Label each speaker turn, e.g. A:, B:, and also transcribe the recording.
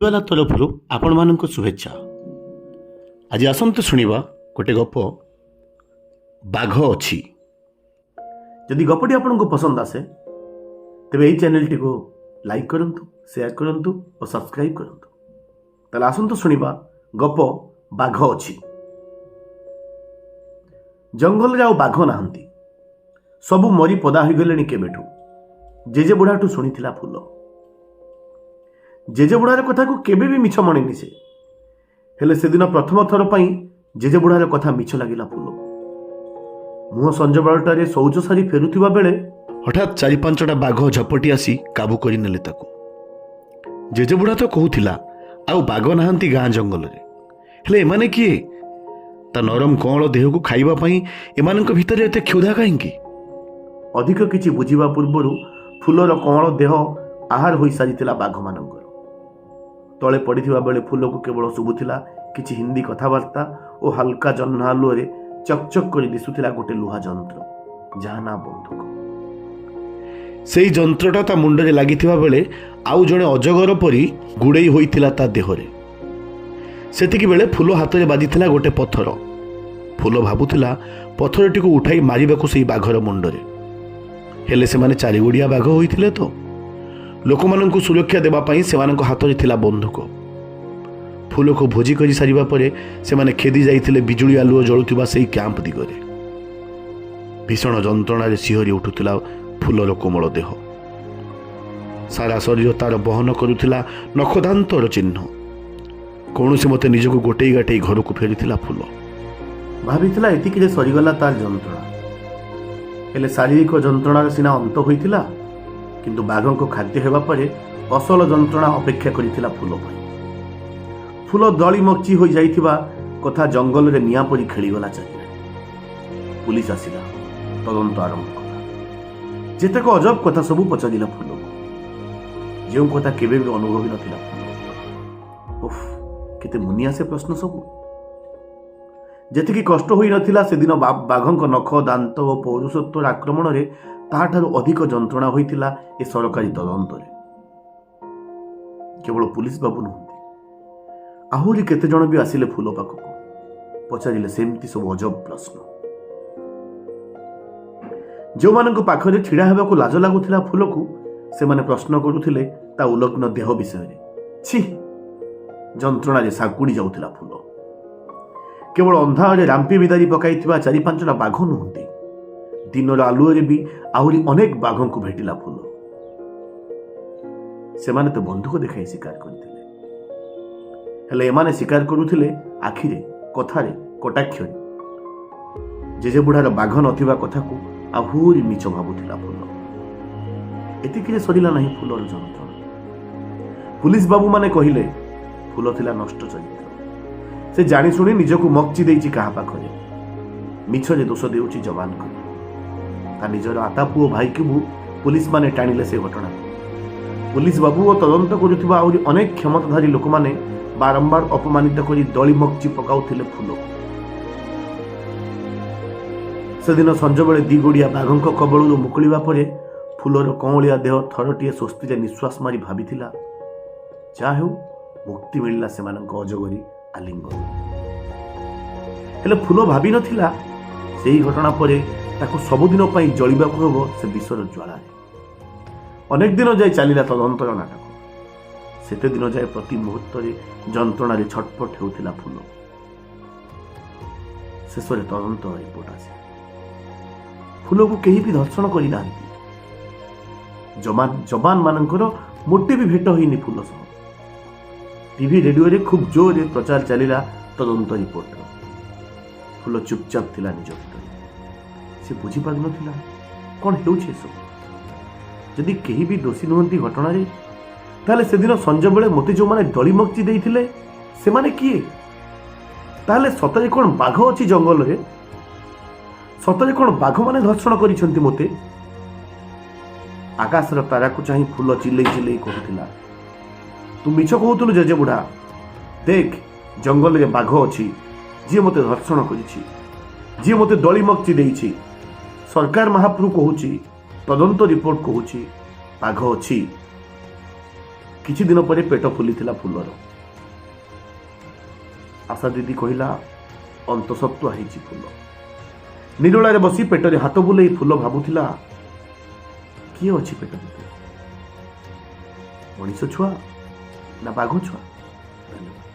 A: ବାଲା ତରଫରୁ ଆପଣମାନଙ୍କୁ ଶୁଭେଚ୍ଛା। ଆଜି ଆସନ୍ତୁ ଶୁଣିବା ଗୋଟେ ଗପ, ବାଘ ଅଛି। ଯଦି ଗପଟି ଆପଣଙ୍କୁ ପସନ୍ଦ ଆସେ, ତେବେ ଏହି ଚ୍ୟାନେଲଟିକୁ ଲାଇକ୍ କରନ୍ତୁ, ସେୟାର କରନ୍ତୁ ଓ ସବସ୍କ୍ରାଇବ୍ କରନ୍ତୁ। ତାହେଲେ ଆସନ୍ତୁ ଶୁଣିବା ଗପ ବାଘ ଅଛି। ଜଙ୍ଗଲରେ ଆଉ ବାଘ ନାହାନ୍ତି। ସବୁ ମରି ପଦା ହୋଇଗଲେଣି କେବେଠୁ, ଜେଜେ ବୁଢ଼ାଠୁ ଶୁଣିଥିଲା ଫୁଲ। ଜେଜେ ବୁଢ଼ାର କଥାକୁ କେବେ ବି ମିଛ ମଣେନି ସେ। ହେଲେ ସେଦିନ ପ୍ରଥମ ଥର ପାଇଁ ଜେଜେ ବୁଢ଼ାର କଥା ମିଛ ଲାଗିଲା ଫୁଲକୁ। ମୁହଁ ସଞ୍ଜବେଳଟାରେ ଶୌଚ ସାରି ଫେରୁଥିବା ବେଳେ ହଠାତ୍ ଚାରି ପାଞ୍ଚଟା ବାଘ ଝପଟି ଆସି କାବୁ କରିନେଲେ ତାକୁ। ଜେଜେ ବୁଢ଼ା ତ କହୁଥିଲା ଆଉ ବାଘ ନାହାନ୍ତି ଗାଁ ଜଙ୍ଗଲରେ। ହେଲେ ଏମାନେ କିଏ? ତା ନରମ କଅଁଳ ଦେହକୁ ଖାଇବା ପାଇଁ ଏମାନଙ୍କ ଭିତରେ ଏତେ କ୍ଷୁଧା କାହିଁକି? ଅଧିକ କିଛି ବୁଝିବା ପୂର୍ବରୁ ଫୁଲର କଅଁଳ ଦେହ ଆହାର ହୋଇସାରିଥିଲା ବାଘମାନଙ୍କର। ତଳେ ପଡ଼ିଥିବା ବେଳେ ଫୁଲକୁ କେବଳ ଶୁଭୁଥିଲା କିଛି ହିନ୍ଦୀ କଥାବାର୍ତ୍ତା ଓ ହାଲକା ଜହ୍ନ ଆଲୁଅରେ ଚକଚକ୍ କରି ଦିଶୁଥିଲା ଗୋଟେ ଲୁହା ଯନ୍ତ୍ର, ଯାହା ନାଁ ବନ୍ଧୁକ। ସେଇ ଯନ୍ତ୍ରଟା ତା ମୁଣ୍ଡରେ ଲାଗିଥିବା ବେଳେ ଆଉ ଜଣେ ଅଜଗର ପରି ଗୁଡ଼େଇ ହୋଇଥିଲା ତା ଦେହରେ। ସେତିକି ବେଳେ ଫୁଲ ହାତରେ ବାଜିଥିଲା ଗୋଟେ ପଥର। ଫୁଲ ଭାବୁଥିଲା ପଥରଟିକୁ ଉଠାଇ ମାରିବାକୁ ସେଇ ବାଘର ମୁଣ୍ଡରେ। ହେଲେ ସେମାନେ ଚାରିଗୋଡ଼ିଆ ବାଘ ହୋଇଥିଲେ ତ। ଲୋକମାନଙ୍କୁ ସୁରକ୍ଷା ଦେବା ପାଇଁ ସେମାନଙ୍କ ହାତରେ ଥିଲା ବନ୍ଧୁକ। ଫୁଲକୁ ଭୋଜି କରି ସାରିବା ପରେ ସେମାନେ ଖେଦି ଯାଇଥିଲେ ବିଜୁଳି ଆଲୁଅ ଜଳୁଥିବା ସେଇ କ୍ୟାମ୍ପ ଦିଗରେ। ଭୀଷଣ ଯନ୍ତ୍ରଣାରେ ଶିହରି ଉଠୁଥିଲା ଫୁଲର କୋମଳ ଦେହ। ସାରା ଶରୀର ତାର ବହନ କରୁଥିଲା ନଖଦାନ୍ତର ଚିହ୍ନ। କୌଣସି ମତେ ନିଜକୁ ଗୋଟେଇ ଗାଟେଇ ଘରକୁ ଫେରିଥିଲା ଫୁଲ। ଭାବିଥିଲା ଏତିକିରେ ସରିଗଲା ତାର ଯନ୍ତ୍ରଣା। ହେଲେ ଶାରୀରିକ ଯନ୍ତ୍ରଣାର ସିନା ଅନ୍ତ ହୋଇଥିଲା, କିନ୍ତୁ ବାଘଙ୍କ ଖାଦ୍ୟ ହେବା ପରେ ଅସଲ ଯନ୍ତ୍ରଣା ଅପେକ୍ଷା କରିଥିଲା ଫୁଲ ପାଇଁ। ଫୁଲ ଦଳି ମକଚି ହୋଇଯାଇଥିବା କଥା ଜଙ୍ଗଲରେ ନିଆଁ ପରି ଖେଳିଗଲା ଚାରିଆଡ଼େ। ପୁଲିସ ଆସିଲା, ତଦନ୍ତ ଆରମ୍ଭ କଲା। ଯେତେକ ଅଜବ କଥା ସବୁ ପଚାରିଲା ଫୁଲକୁ, ଯେଉଁ କଥା କେବେ ବି ଅନୁଭବି ନଥିଲା ଫୁଲ। ଓଫ୍, କେତେ ମୁନିଆ ସେ ପ୍ରଶ୍ନ ସବୁ। ଯେତିକି କଷ୍ଟ ହୋଇନଥିଲା ସେଦିନ ବାଘଙ୍କ ନଖ, ଦାନ୍ତ ଓ ପୌରୁଷତ୍ୱର ଆକ୍ରମଣରେ, ତାହାଠାରୁ ଅଧିକ ଯନ୍ତ୍ରଣା ହୋଇଥିଲା ଏ ସରକାରୀ ତଦନ୍ତରେ। କେବଳ ପୁଲିସ ବାବୁ ନୁହନ୍ତି, ଆହୁରି କେତେଜଣ ବି ଆସିଲେ ଫୁଲ ପାଖକୁ, ପଚାରିଲେ ସେମିତି ସବୁ ଅଜବ ପ୍ରଶ୍ନ। ଯେଉଁମାନଙ୍କ ପାଖରେ ଛିଡ଼ା ହେବାକୁ ଲାଜ ଲାଗୁଥିଲା ଫୁଲକୁ, ସେମାନେ ପ୍ରଶ୍ନ କରୁଥିଲେ ତା ଉଲଗ୍ନ ଦେହ ବିଷୟରେ। ଛି, ଯନ୍ତ୍ରଣାରେ ସାଙ୍କୁଡ଼ି ଯାଉଥିଲା ଫୁଲ। କେବଳ ଅନ୍ଧାରରେ ରାମ୍ପି ବିଦାରି ପକାଇଥିବା ଚାରି ପାଞ୍ଚଟା ବାଘ ନୁହନ୍ତି, ଦିନର ଆଲୁଅରେ ବି ଆହୁରି ଅନେକ ବାଘଙ୍କୁ ଭେଟିଲା ଫୁଲ। ସେମାନେ ତ ବନ୍ଧୁକ ଦେଖାଇ ଶିକାର କରିଥିଲେ, ହେଲେ ଏମାନେ ଶିକାର କରୁଥିଲେ ଆଖିରେ, କଥାରେ, କଟାକ୍ଷରେ। ଜେଜେ ବୁଢ଼ାର ବାଘ ନଥିବା କଥାକୁ ଆହୁରି ମିଛ ଭାବୁଥିଲା ଫୁଲ। ଏତିକିରେ ସରିଲା ନାହିଁ ଫୁଲର ଯନ୍ତ୍ରଣା। ପୁଲିସ ବାବୁମାନେ କହିଲେ ଫୁଲ ଥିଲା ନଷ୍ଟ ଚରିତ୍ର। ସେ ଜାଣିଶୁଣି ନିଜକୁ ମକଚି ଦେଇଛି କାହା ପାଖରେ। ମିଛରେ ଦୋଷ ଦେଉଛି ଯବାନକୁ। ତା ନିଜର ଆତାପୁଅ ଭାଇକୁ ବି ପୁଲିସମାନେ ଟାଣିଲେ ସେ ଘଟଣାକୁ। ପୁଲିସ ବାବୁ ଓ ତଦନ୍ତ କରୁଥିବା ଆହୁରି ଅନେକ କ୍ଷମତାଧାରୀ ଲୋକମାନେ ବାରମ୍ବାର ଅପମାନିତ କରି ଦଳି ମକଚି ପକାଉଥିଲେ ଫୁଲକୁ। ସେଦିନ ସଞ୍ଜବେଳେ ଦିଗୋଡ଼ିଆ ବାଘଙ୍କ କବଳରୁ ମୁକୁଳିବା ପରେ ଫୁଲର କଅଁଳିଆ ଦେହ ଥରଟିଏ ସ୍ୱସ୍ତିରେ ନିଶ୍ୱାସ ମାରି ଭାବିଥିଲା, ଯାହା ହେଉ ମୁକ୍ତି ମିଳିଲା ସେମାନଙ୍କ ଅଜଗରୀ ଆଲିଙ୍ଗନ। ହେଲେ ଫୁଲ ଭାବିନଥିଲା ସେହି ଘଟଣା ପରେ ତାକୁ ସବୁଦିନ ପାଇଁ ଜଳିବାକୁ ହେବ ସେ ବିଷର ଜ୍ୱାଳାରେ। ଅନେକ ଦିନ ଯାଏ ଚାଲିଲା ତଦନ୍ତର ନାଟକ। ସେତେ ଦିନ ଯାଏ ପ୍ରତି ମୁହୂର୍ତ୍ତରେ ଯନ୍ତ୍ରଣାରେ ଛଟପଟ ହେଉଥିଲା ଫୁଲ। ଶେଷରେ ତଦନ୍ତ ରିପୋର୍ଟ ଆସେ, ଫୁଲକୁ କେହି ବି ଧର୍ଷଣ କରିନାହାନ୍ତି। ଯବାନ ଯବାନ ମାନଙ୍କର ମୋଟେ ବି ଭେଟ ହେଇନି ଫୁଲ ସହ। ଟିଭି, ରେଡିଓରେ ଖୁବ୍ ଜୋରରେ ପ୍ରଚାର ଚାଲିଲା ତଦନ୍ତ ରିପୋର୍ଟର। ଫୁଲ ଚୁପଚାପ ଥିଲା ନିଜ ଭିତରେ। ସେ ବୁଝିପାରୁନଥିଲା କ'ଣ ହେଉଛି ଏସବୁ। ଯଦି କେହି ବି ଦୋଷୀ ନୁହନ୍ତି ଘଟଣାରେ, ତାହେଲେ ସେଦିନ ସଞ୍ଜବେଳେ ମୋତେ ଯେଉଁମାନେ ଦଳି ମକଚି ଦେଇଥିଲେ, ସେମାନେ କିଏ? ତାହେଲେ ସତରେ କ'ଣ ବାଘ ଅଛି ଜଙ୍ଗଲରେ? ସତରେ କ'ଣ ବାଘମାନେ ଧର୍ଷଣ କରିଛନ୍ତି ମୋତେ? ଆକାଶର ତାରାକୁ ଚାହିଁ ଫୁଲ ଚିଲେଇ ଚିଲେଇ କହୁଥିଲା, ତୁ ମିଛ କହୁଥିଲୁ ଜେଜେ ବୁଢ଼ା। ଦେଖ, ଜଙ୍ଗଲରେ ବାଘ ଅଛି, ଯିଏ ମୋତେ ଧର୍ଷଣ କରିଛି, ଯିଏ ମୋତେ ଦଳି ମକଚି ଦେଇଛି। ସରକାର ମହାପ୍ରଭୁ କହୁଛି, ତଦନ୍ତ ରିପୋର୍ଟ କହୁଛି, ବାଘ ଅଛି। କିଛି ଦିନ ପରେ ପେଟ ଫୁଲିଥିଲା ଫୁଲର। ଆଶା ଦିଦି କହିଲା, ଅନ୍ତସତ୍ୱା ହେଇଛି ଫୁଲ। ନିରୋଳାରେ ବସି ପେଟରେ ହାତ ବୁଲେଇ ଫୁଲ ଭାବୁଥିଲା, କିଏ ଅଛି ପେଟ ଭିତରେ, ମଣିଷ ଛୁଆ ନା ବାଘ ଛୁଆ? ଧନ୍ୟବାଦ।